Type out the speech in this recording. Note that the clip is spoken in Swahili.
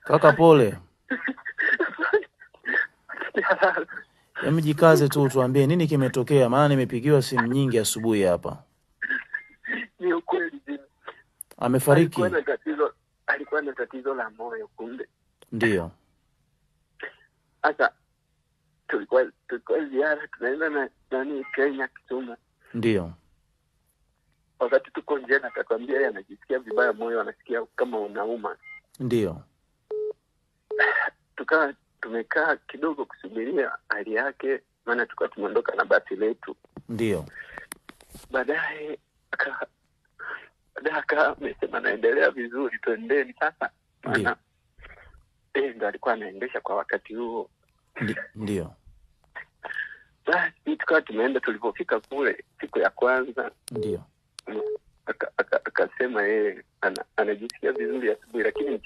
Kaka pole. Hem, jikaze tu tuambie nini kimetokea, maana nimepigiwa simu nyingi asubuhi hapa. Ni ukweli Jimmy. Amefariki? Alikuwa na tatizo la moyo kumbe. Ndiyo. Sasa tulikuwa ziara tunaenda na nani Kenya Kisumu. Ndiyo. Wakati tuko njiani akakwambia yeye anajisikia vibaya moyo, anasikia kama unauma. Ndiyo. Tukawa tumekaa kidogo kusubiria hali yake, maana tulikuwa tumeondoka na basi letu. Ndiyo. Baadaye akawa amesema naendelea vizuri, twendeni sasa, maana yeye ndo alikuwa anaendesha kwa wakati huo. Ndiyo. Basi tukawa tumeenda. Tulipofika kule siku ya kwanza, Ndiyo. akasema yeye anajisikia vizuri asubuhi, lakini mchana